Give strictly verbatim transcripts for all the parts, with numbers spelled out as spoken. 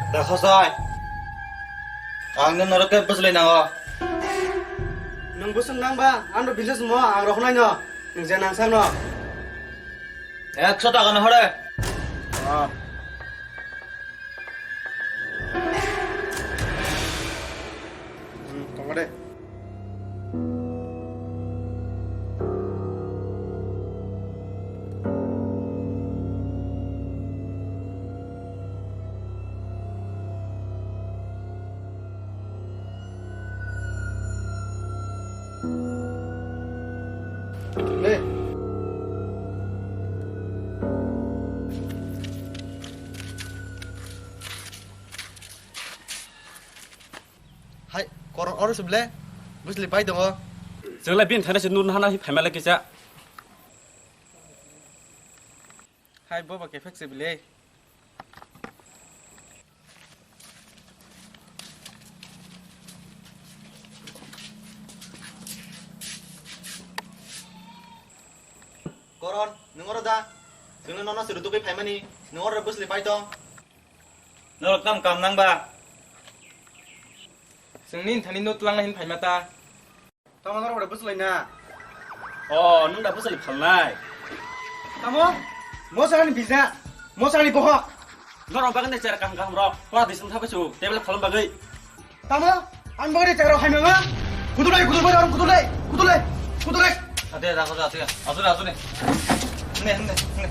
Da khosoi. Ang no norok ke bwslai nango. Nwng bwswk nangba, ano business mo ang roknai no. Nwng je nang sakno. Ekso taka no hore. Ah. Hmm, tongo de. Le. Hai, koron oro suble. Bwsli pai tongo. Chwngla bin thana se nur hana hi phaimala kisa. Hai, boba kephek se bile. Koron, nwng oro da? Chwngno nono se rutugwi phaimani, nwng oro bwsli pai tong. Norok tam kam nang ba? Chwngni thani no twlang hin phaima ta. Tamo norok bai bwslai na? O, nwng da bwslai phalnai. Tamo? Mosani bija, mosani bohok. Norok bagwi ne chera kaham kaham rok. Pora disum thabai su, table kholom bagwi. Tamo? Ang bagwi chera hai mama. Kudulai, kudulai, kudulai, kudulai, kudulai. Ade, da, da, da, da. Asune, asune. Ne, ne, ne.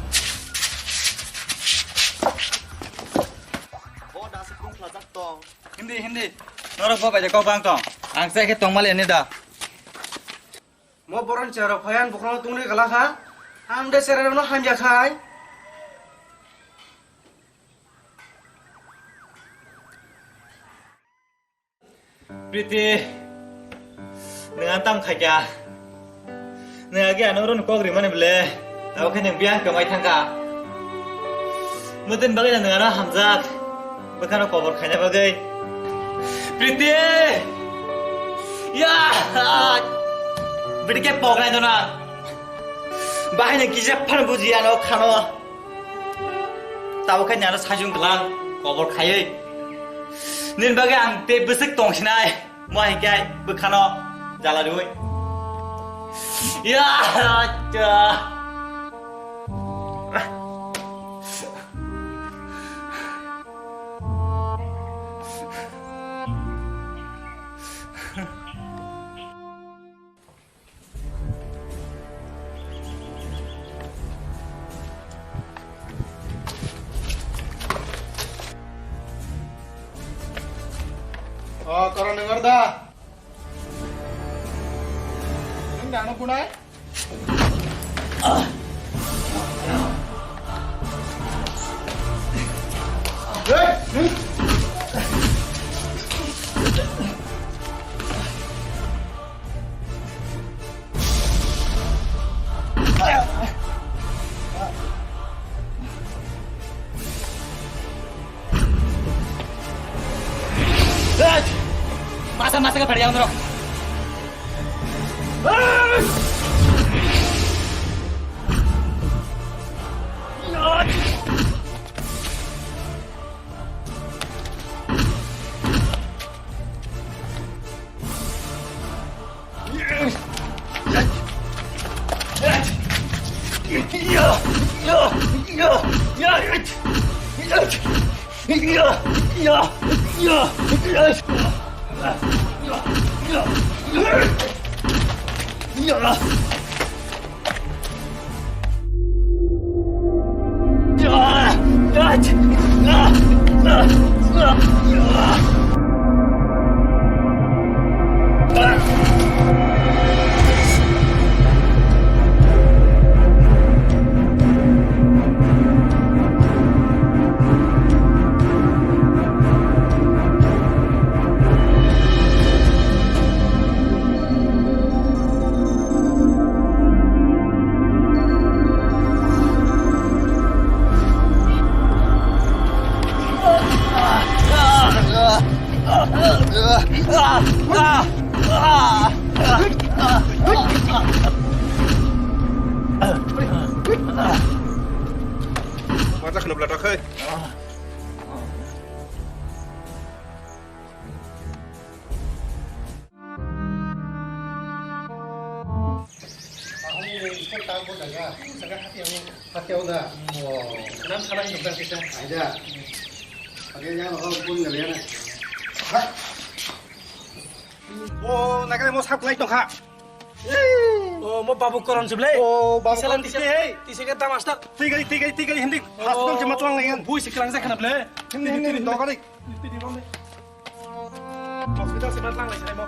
Bo da se kung phlajak tong. Hindi, hindi. Norok bo bai de kok bang tong. Ang se khe tongmali ani da. Mo boron cherok phai ang bukhrono tungri kala kha. Ang de cherok no hamya khai. Priti, nwng ang tam khaikha. Nwng agi ano rwno kok rimani bwle. Abo khe nwng biyang kwmai thangkha. Mudin bagwi nwng ano hamjak. Bwkhano kobor khaina bagwi. Priti! Ya! Bidi khe poknai dona. Bahai nwng kisa phano bujiya no khano. Tabuk khe nano sajung tlang kobor khaiwi. Nini bagwi ang tei bwswk tongsinai. Mo hai khe bwkhano jala riwi. Ya, ya. O, koron nang da. Nang da no kunai? Masa masa ka padi ang. Masa kena belakang, hei. Hati ada. Oh. Nam sana hidup dan kita. Ada. Pakai yang orang pun ngeliat. Oh, naga mo sap lai tongkha. Oh, mo babu koron sible. Oh, babu koron sible. Tise ke da master. Tiga, tiga, tiga hindi. Oh. Hospital cuma tuang lagi. Bui sekelang saya kena ble. Hindi, hindi, hindi, hindi. Hindi, hindi, hindi. Hospital cuma tuang lagi mo.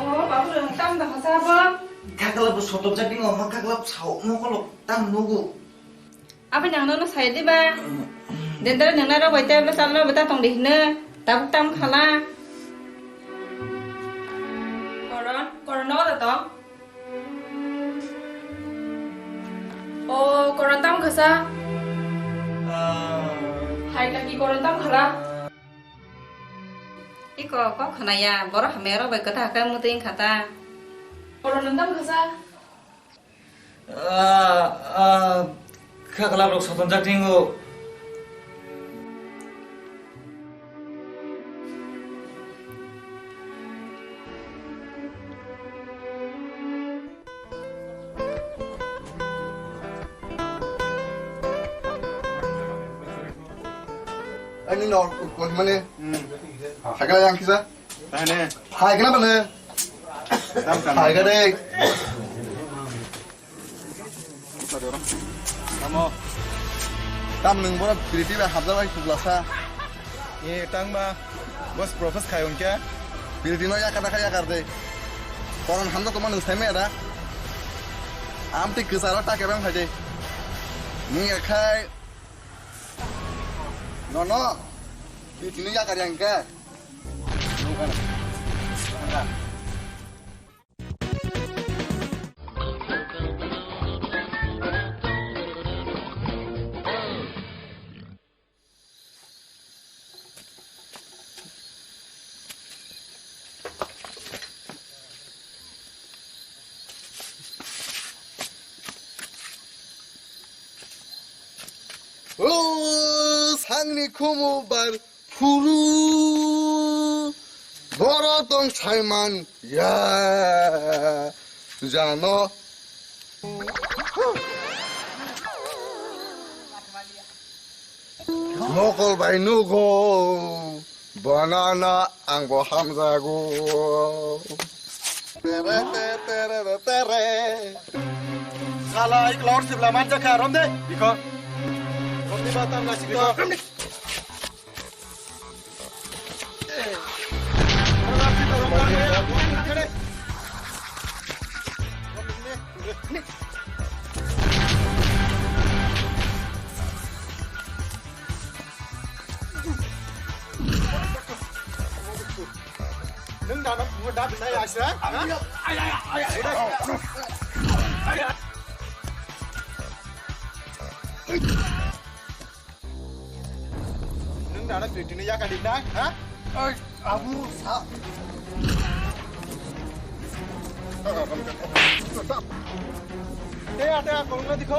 Oh, babu, nang tam da hasa ba? Kakla bo sotok jati mo, ma kakla sao mo kolo tam nugu. Apa nang nono sai di ba? Dendar nang naro bai tabla chalno beta tong di hino. Tabuk tam khala. Koron, koron no da tong. O koron tam khasa. Hai kaki koron tam khala. Iko kok khana ya, boro hamya rok bai kwtha khe muti wngkha ta. Koron tam khasa. Ah, ah, kha khlak rok sotonjak tingo. Ani no, kos mane. Hmm. Hakla yang kisa. Tane. Hai, kenapa ne? Tam kan. Hai, kadek. Tamo. Tam nung boro piriti ba habjabai kublasa. E tangma. Bos profes khai ungkya. Piriti no yakar dakha yakar de. Koron hamda toma nung saimaya da. Amtwi kwcharo ta kebang phai de. Nung yakhai. No, no. Piriti no yakar yang ka. O sangni khumu bar phuru boro tong saiman ya jano. Mokol bai nugo, banana ang bo hamjago. Tere, tere, tere, tere. Sala, ik lor sibla manja kha, romde. Biko. Romde ba tam nasi biko. Romde. Nung dana bungo da binai aisa, ha? Nung dana pitini yakadi na, ha? Ai, abu sa. Te ate a kolong na dikho.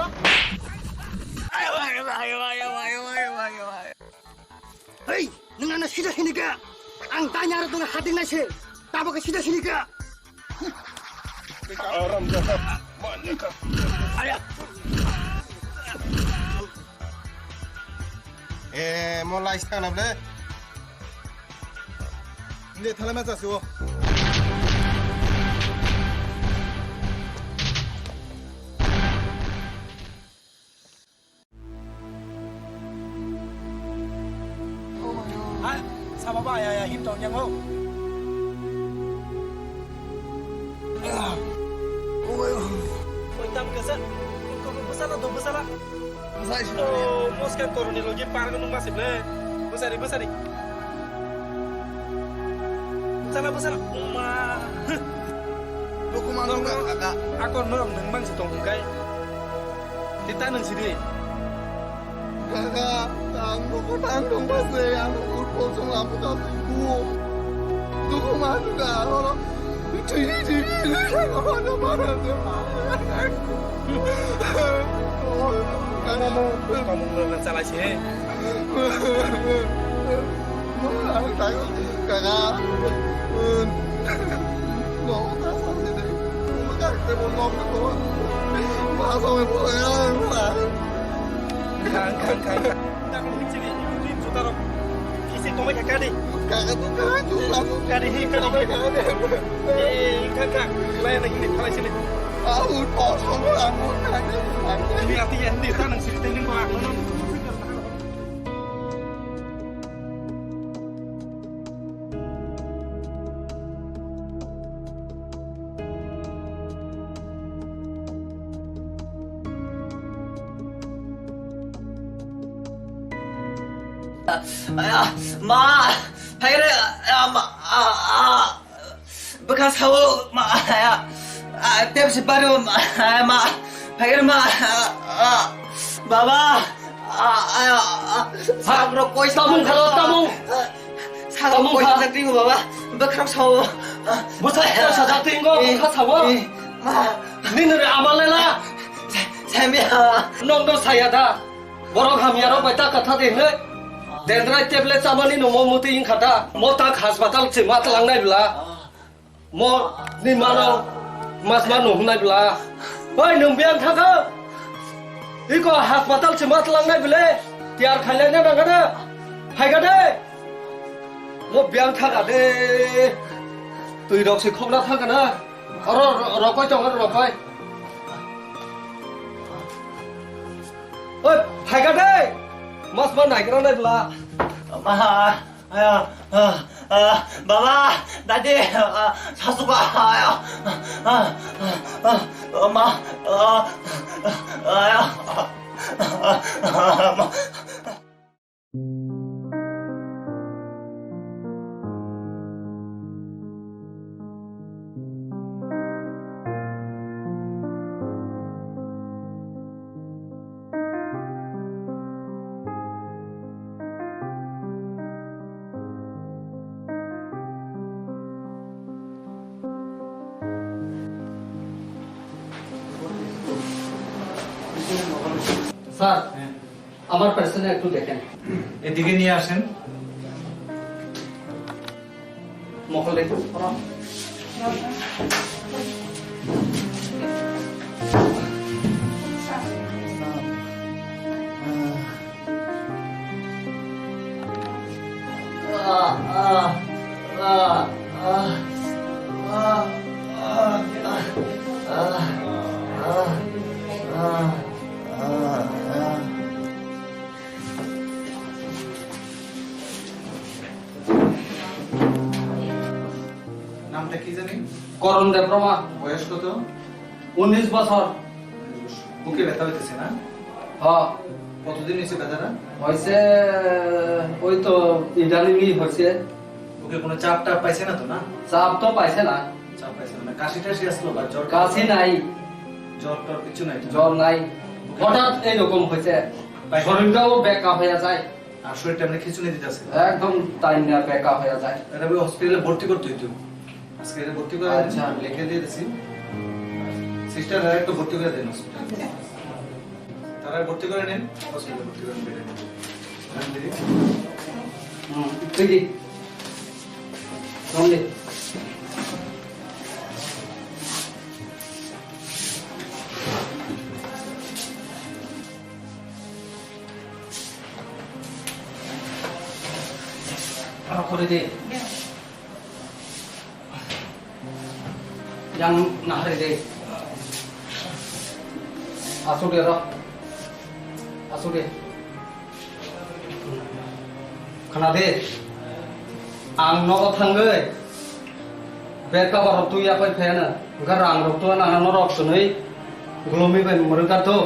Ayo, ayo, ayo. Hei, nung ano sida sini ka? Ang tanya aro tong hating na se. Tabo ka sida sini ka? Aram jahat. Mani ka. Aya. Eh, mo lais ka na ble? Inde thala ma chasi o. Hai, saba ba ya ya him tong yang o. Oi tam kesa. Ko ko besala do besala. Besai sih. Oh, moskan koroni logi parang nung masih ble. Besari besari. Besala besala. Uma. Buku mana nggak kakak? Aku norong neng bang sitong kai. Kita neng sini. Kaka, ang nokho tang tongma se, ang nokho kosong lampu kha twi kuo. Nokho ma nukha, oro thwi thwi thwi thwi thwi kaka ma nukha. Kaka, Kaka, ang tang kaka. Nokho ta sa se dai. Kaka, te bo nokho. Ma sa me bo ya. Khang, khang, khang, khang. Dak ni chini, ni juta rok. Kisi tomai kha kadi. Kaka tu kaka tu kaka tu. Kadi hi kadi. Kaka tu. Eh, khang, khang. Lai na hini thalai chini. Au, to song la mo kaka. Ni ati ya ni ta nang sini tening ko ak. Aya, ma, phaire, aya, ma, a, a, bwkha sao, ma, aya, a, tep si baro, ma, aya, ma, phaire, ma, a, a, baba, a, aya, a, sabrok koi tamung khalo, tamung. Sabrok koi sa twi, baba, bwkha sao. Bwsa koi sa twi, ngo, bwkha sao. Ma. Nini re ama lela. Samya. Nong do saya da. Borok hamya rok bai ta katha de hne. Dendrai tablet chamani no mo muti ing khata. Mo ta hospital se ma tlang nai bla. Mo ni mano mas ma no hnai bla. Oi nung biang thaka. Iko hospital se ma tlang nai bla. Tiar khailai na nang na. Hai ga de. Mo biang thaka de. Twi rok se khokna thaka na. Oro ro-, rokoi tong, oro rokoi. Oi, phaikha de. Mas ma naigra nai bla. Ma, aya, ah, ah, baba, dadi, ah, sasuka, aya, ah, ah, ah, ma, ah, aya, ah, ah, ma. Sir, আমার পেশেন্ট একটু দেখেন। এদিকে নিয়ে আসেন। মহল দেখুন। নামটা কি জানি? করণ দেববর্মা। বয়স কত? উনিশ বছর। বুকে ব্যথা হইতেছে না? হ্যাঁ। কতদিন হয়েছে ব্যথাটা? হয়েছে, ওই তো ইদানিংই হয়েছে। বুকে কোনো চাপ টাপ পাইছে না তো, না? চাপ তো পাইছে না। চাপ পাইছে না। কাশি টাশি আসলো বা জ্বর? কাশি নাই। জ্বর টর কিছু নাই তো? জ্বর নাই। বুকে হঠাৎ এইরকম হয়েছে। পাইছে না। শরীরটাও বেকা হয়ে যায়। আর শরীরটা এমনি খিঁচুনি দিতেছে। একদম টাইম না বেকা হয়ে যায়। এটা ওই হসপিটালে ভর্তি করতে হইতো। আজকে এটা ভর্তি করে আচ্ছা। লিখে দিয়ে দিছি। সিস্টার, আর একটু ভর্তি করে দিন হসপিটালে। তারা ভর্তি করে নিন, হসপিটালে ভর্তি করে নিন। হুম, তুই দি। ফোন দে। Ano kore de. Yang nahare de. Asuk de ro. Asuk de. Khana de. Ang nogo thangwi. Bed cover rok twi yapai phaiya na. Hwnkhe rang rok twi nang norok swnwi. Gloomy bai mwrwk kha to.